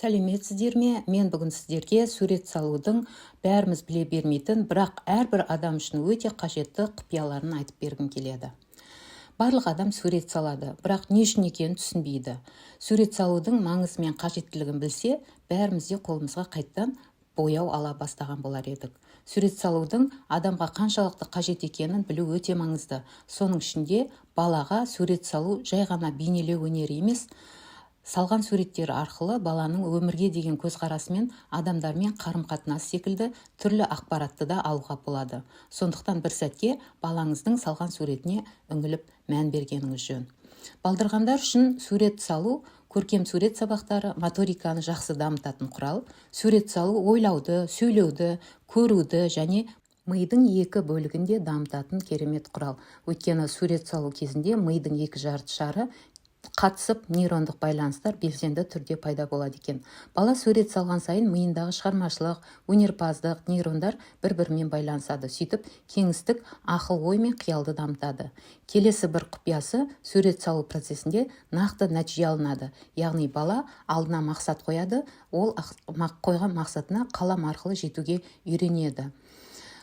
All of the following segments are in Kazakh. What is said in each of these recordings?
Сәлеметсіздер ме? Мен бүгін сіздерге сурет салудың бәріміз біле бермейтін, бірақ әрбір адам үшін өте қажетті құпияларын айтып бергім келеді. Барлық адам сурет салады, бірақ не үшін екенін түсінбейді. Сурет салудың маңызы мен қажеттілігін білсе, бәріміз де қолымызға қайттан бояу ала бастаған болар едік. Сурет салудың адамға қаншалықты қажет екенін білу өте маңызды. Соның ішінде балаға сурет салу жай ғана бейнелеу өнері емес, салған суреттері арқылы баланың өмірге деген көзқарасы мен адамдармен қарым-қатынасы секілді түрлі ақпаратты да алуға болады. Сондықтан бір сәтке балаңыздың салған суретіне үңіліп, мән бергеніңіз жөн. Балдырғандар үшін сурет салу, көркем сурет сабақтары моториканы жақсы дамытатын құрал. Сурет салу ойлауды, сөйлеуді, көруді және мидың екі бөлігін де дамытатын керемет құрал. Өйткені сурет салу кезінде мидың екі жарты шары қатысып, нейрондық байланыстар белсенді түрде пайда болады екен. Бала сурет салған сайын миындағы шығармашылық, өнерпаздық нейрондар бір-бірімен байланысады. Сөйтіп, кеңістік ақыл-ой мен қиялды дамытады. Келесі бір құпиясы: сурет салу процесінде нақты нәтиже алынады. Яғни бала алдына мақсат қояды, ол қойған мақсатына қалам арқылы жетуге үйренеді.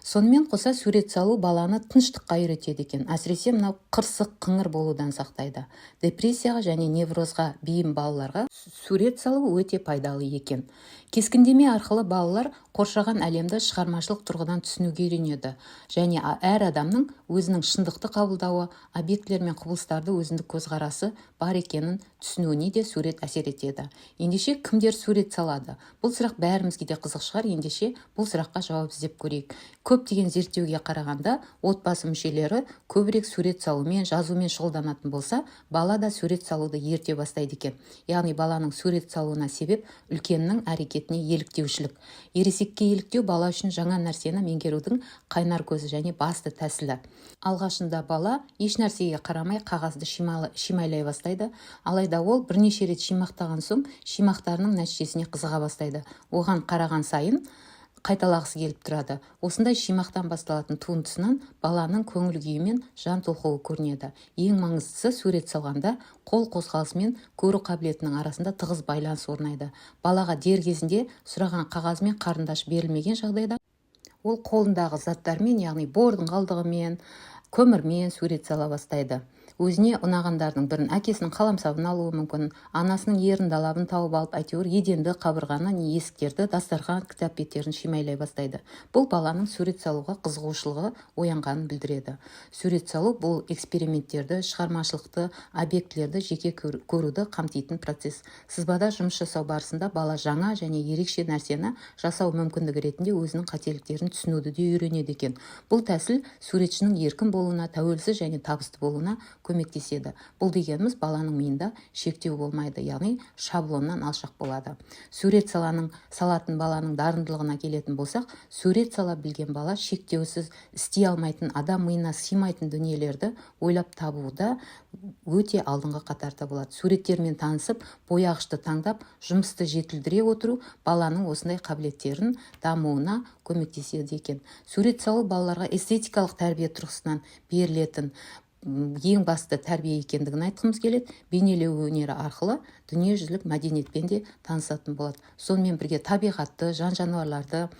Сонымен қоса, сурет салу баланы тыныштыққа үйретеді екен. Әсіресе мынау қырсық, қыңыр болудан сақтайды. Депрессияға және неврозға бейім балаларға сурет салу өте пайдалы екен. Кескіндеме арқылы балалар қоршаған әлемді шығармашылық тұрғыдан түсінуге үйренеді және әр адамның өзінің шындықты қабылдауы, объектілер мен құбылыстарды өзіндік көзқарасы бар екенін түсінуіне де сурет әсер етеді. Ендеше, кімдер сурет салады? Бұл сұрақ бәрімізге де қызық шығар. Ендеше, бұл сұраққа жауап іздеп көрейік. Көптеген зерттеуге қарағанда, отбасы мүшелері көбірек сурет салумен, жазумен шұғылданатын болса, бала да сурет салуды ерте бастайды екен. Яғни баланың сурет салуына себеп – үлкеннің әрекетіне еліктеушілік. Ересекке еліктеу – бала үшін жаңа нәрсені меңгерудің қайнар көзі және басты тәсілі. Алғашында бала еш нәрсеге қарамай, қағазды шимайлай бастайды. Алайда ол бірнеше рет шимақтаған соң, шимақтарының нәтижесіне қызыға бастайды. Оған қараған сайын қайталағысы келіп тұрады. Осындай шимақтан басталатын туындысынан баланың көңіл күйі мен жан толқуы көрінеді. Ең маңыздысы, сурет салғанда қол қозғалысы мен көру қабілетінің арасында тығыз байланыс орнайды. Балаға дер кезінде сұраған қағазы мен қарындаш берілмеген жағдайда, ол қолындағы заттармен, яғни бордың қалдығымен, көмірмен сурет сала бастайды. Өзіне ұнағандардың бірін, әкесінің қаламсабын алуы мүмкін, анасының ерін далабын тауып алып, әйтеуір еденді, қабырғаны, не есіктерді, дастархан, кітап беттерін шимайлай бастайды. Бұл баланың сурет салуға қызығушылығы оянғанын білдіреді. Сурет салу – бұл эксперименттерді, шығармашылықты, объектілерді жеке көруді қамтитын процесс. Сызбада жұмыс жасау барысында бала жаңа және ерекше нәрсені жасау мүмкіндігі ретінде өзінің қателіктерін түсінуді де үйренеді екен. Бұл тәсіл суретшінің еркін болуына, тәуелсіз және табысты болуына көмектеседі. Бұл дегеніміз – баланың миында шектеу болмайды, яғни шаблоннан алшақ болады. Сурет салатын баланың дарындылығына келетін болсақ, сурет сала білген бала шектеусіз, істей алмайтын, адам миына сыймайтын дүниелерді ойлап табуда өте алдыңғы қатарда болады. Суреттермен танысып, бояғышты таңдап, жұмысты жетілдіре отыру баланың осындай қабілеттерін дамуына көмектеседі екен. Сурет салу балаларға эстетикалық тәрбие тұрғысынан берілетін ең басты тәрбие екендігін айтқымыз келеді. Бейнелеу өнері арқылы дүниежүзілік мәдениетпен де танысатын болады. Сонымен бірге табиғатты, жан жануарларды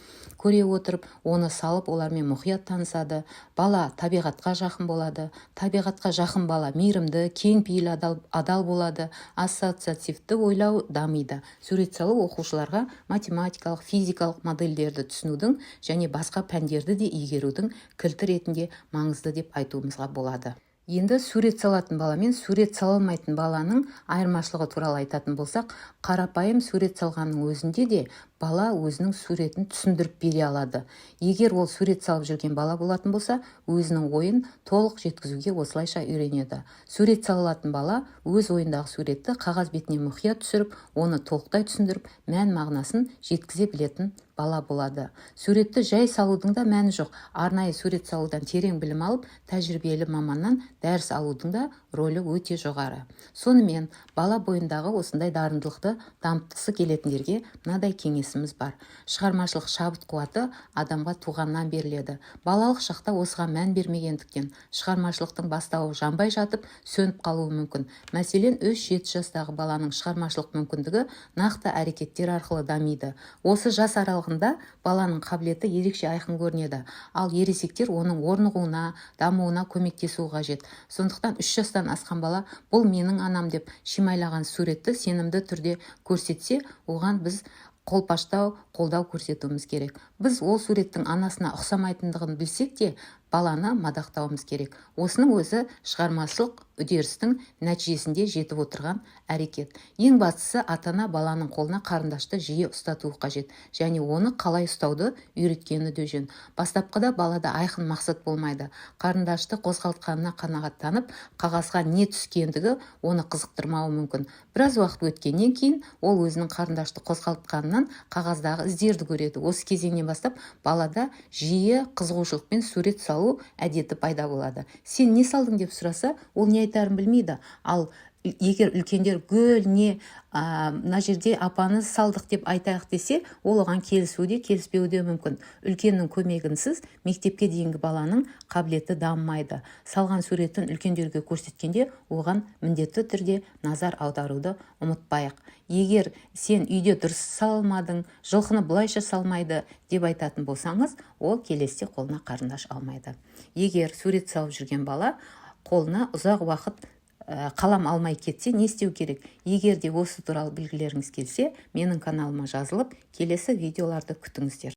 көре отырып, оны салып, олармен мұқият танысады. Бала табиғатқа жақын болады. Табиғатқа жақын бала мейірімді, кең пейіл, адал болады. Ассоциативті ойлау дамиды. Сурет салу оқушыларға математикалық, физикалық модельдерді түсінудің және басқа пәндерді де игерудің кілті ретінде маңызды деп айтуымызға болады. Енді сурет салатын бала мен сурет сала алмайтын баланың айырмашылығы туралы айтатын болсақ, қарапайым сурет салғанның өзінде де бала өзінің суретін түсіндіріп бере алады. Егер ол сурет салып жүрген бала болатын болса, өзінің ойын толық жеткізуге осылайша үйренеді. Сурет сала алатын бала өз ойындағы суретті қағаз бетіне мұқият түсіріп, оны толықтай түсіндіріп, мән мағынасын жеткізе білетін бала болады. Суретті жай салудың да мәні жоқ. Арнайы сурет салудан терең білім алып, тәжірибелі маманнан дәріс алудың да рөлі өте жоғары. Сонымен, бала бойындағы осындай дарындылықты дамытқысы келетіндерге мынадай кеңесім. кеңесіміз бар. Шығармашылық шабыт қуаты адамға туғаннан беріледі. Балалық шақта осыған мән бермегендіктен, шығармашылықтың бастауы жанбай жатып, сөніп қалуы мүмкін. Мәселен, 3-7 жастағы баланың шығармашылық мүмкіндігі нақты әрекеттер арқылы дамиды. Осы жас аралығында баланың қабілеті ерекше айқын көрінеді, ал ересектер оның орнығуына, дамуына көмектесуі қажет. Сондықтан 3 жастан асқан бала «бұл менің анам» деп шимайлаған суретті сенімді түрде көрсетсе, оған біз қолпаштау, қолдау көрсетуіміз керек. Біз ол суреттің анасына ұқсамайтындығын білсек те, баланы мадақтауымыз керек. Осының өзі шығармашылық үдерістің нәтижесінде жетіп отырған әрекет. Ең бастысы, ата-ана баланың қолына қарындашты жиі ұстатуы қажет және оны қалай ұстауды үйреткені де жөн. Бастапқыда балада айқын мақсат болмайды. Қарындашты қозғалтқанына қанағаттанып, қағазға не түскендігі оны қызықтырмауы мүмкін. Біраз уақыт өткеннен кейін ол өзінің қарындашты қозғалтқанынан қағаздағы іздерді көреді. Осы кезеңнен бастап балада жиі қызығушылықпен сурет салу әдеті пайда болады. «Сен не салдың?» деп сұраса, ол не айтарын білмейді. Ал егер үлкендер «гүл не, мына жерде апаны салдық» деп айтайық десе, ол оған келісуі де, келіспеуі де мүмкін. Үлкеннің көмегінсіз мектепке дейінгі баланың қабілеті дамымайды. Салған суретін үлкендерге көрсеткенде, оған міндетті түрде назар аударуды ұмытпайық. Егер «сен үйде дұрыс салмадың, жылқыны былайша салмайды» деп айтатын болсаңыз, ол келесіде қолына қарындаш алмайды. Егер сурет салып жүрген бала қолына ұзақ уақыт қалам алмай кетсе, не істеу керек? Егер де осы туралы білгілеріңіз келсе, менің каналыма жазылып, келесі видеоларды күтіңіздер.